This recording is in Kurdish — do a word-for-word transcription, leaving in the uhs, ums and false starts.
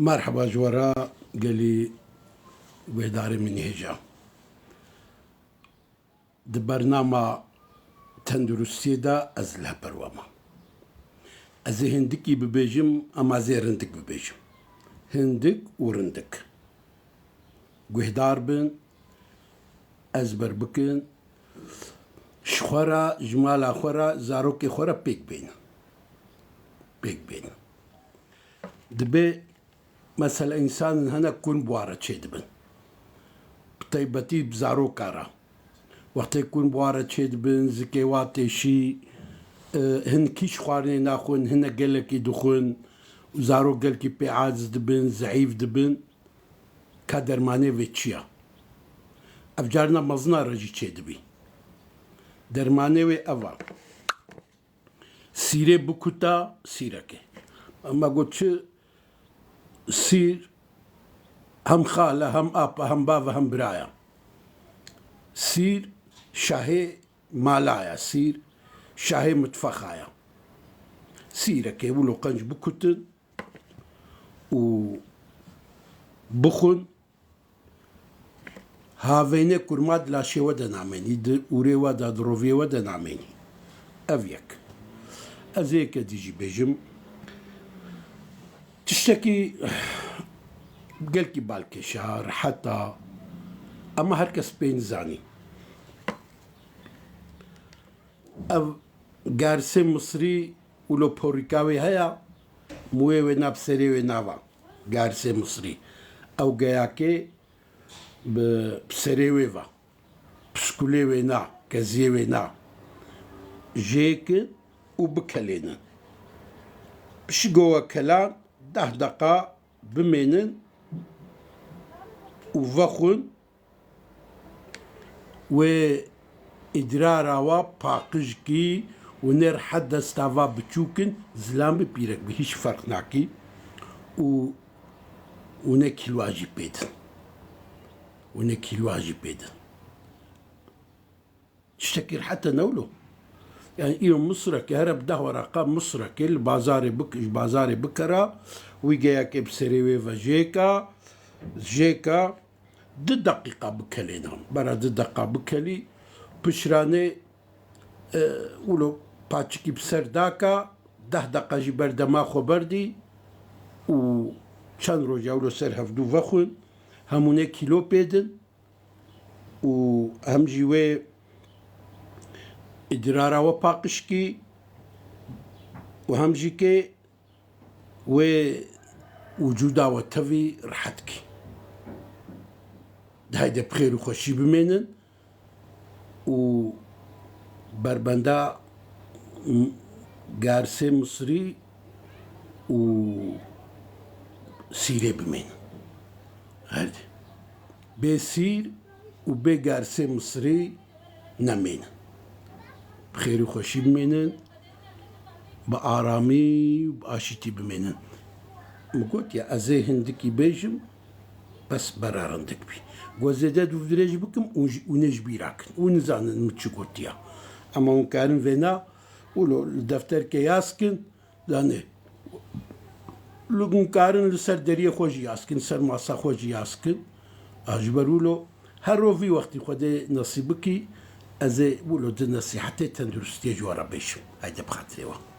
Merheba ji we re gelî guhdarê min hêja. Di bernama tenduristiyê de ez li hevper we me. Ez ê hindikî bibêjim, ema ez ê rindik bibêjim. Hindik û rindik. Guhdar bin, ezber bikin, ji xwe re, ji mala xwe re, zarokê xwe re pêk bênin. Pêk bênin. Dibe mesela însanên hene kun bi wa re çêdibin. Bi taybetî bi zaroka re. Wextê kun bi wa re çêdibin, zikê wa têşî, e, hin kî ji xwarinê naxwin, hine gelekî dixwin, zarok gelkî pê aciz dibin, zeîf dibin. Ka dermanê wê çi ya? Ev carina mezina re jî çêdibî. Dermanê wê ev a. Sîrê bikuta sîrekê. Me got çi sîr hem xal e, hem ap e, hem bav e, hem biraya. Sîr şahê mala ya, sîr şahê mitfexa ya. Sîrekê wilo qenc bikutin û bixwin, havêne kurma di laşê we de namênî, di ûrê we de, di roviyê we de namênî. Ev yek. Ez ê yeke dî jî bêjim. Tiştekî gelkî balkêş a, rehet a, ema her kes pê nizanî. Ev garsê Misrî wilo porîka wê heya, mûyê wê na bi serê wê nava. Garsê Misrî. Ew geyakê bi, bi serê wê va. Piskulê wê na, keziyê wê na. Jêkin û bikelênin. Pişigo we kelan deh deqa bimênin û vexwin. Wê îdrara wa paqij kî û nê rehet desta va biçûk in, zilam bi pîrek bi hîç ferq nakî û, û ne kîlwa jî pê din. Û ne kîlwa jî pê din. Tiştekî rehet e ne wilo. Yani îro misreke here bi deh weraqa misreke li bazarê bik-, ji bazarê bikera, wî geyekê bi serê wê ve jêka, jêka, du deqîqa bikelê nan. Bera du deqa bikelî, pişranê, e, wilo paçikî bi ser daka, deh deqa jî berdema xwe berdî û çend roja wilo ser hevdû vexwin, hemûnê kîlo pê din. Û hem jî wê îdirara we paqij kî û hem jî kê wê wicûda we tevî rehet kî. Hayde bi xêr û xweşî bimênin û berbenda m-, garsê Misrî û sîrê bimênin. Herdî. Bê sîr û bê garsê Misrî nemênin. Bi xêr û xweşî bimênin, bi aramî û bi aşîtî bimênin. Min got ya, ez ê hindikî bêjim, bes bera rindik bî. Got zêde dûvdirêj bikim û ji, û nê ji bîra kin. Û nizanin min çi gotiya. Ema hûn karin vêna, û lo li defterkê yaz kin, Danê. Li, hûn karin li ser deriyê xwe jî yaz kin, ser masa xwe jî yaz kin. A ji ber wilo her rovî wextî xwe dê nesîb bikî, ez ê wilo di nesîhetê tenduristiyê ji we re bêjim. Hayde bi xatirê we.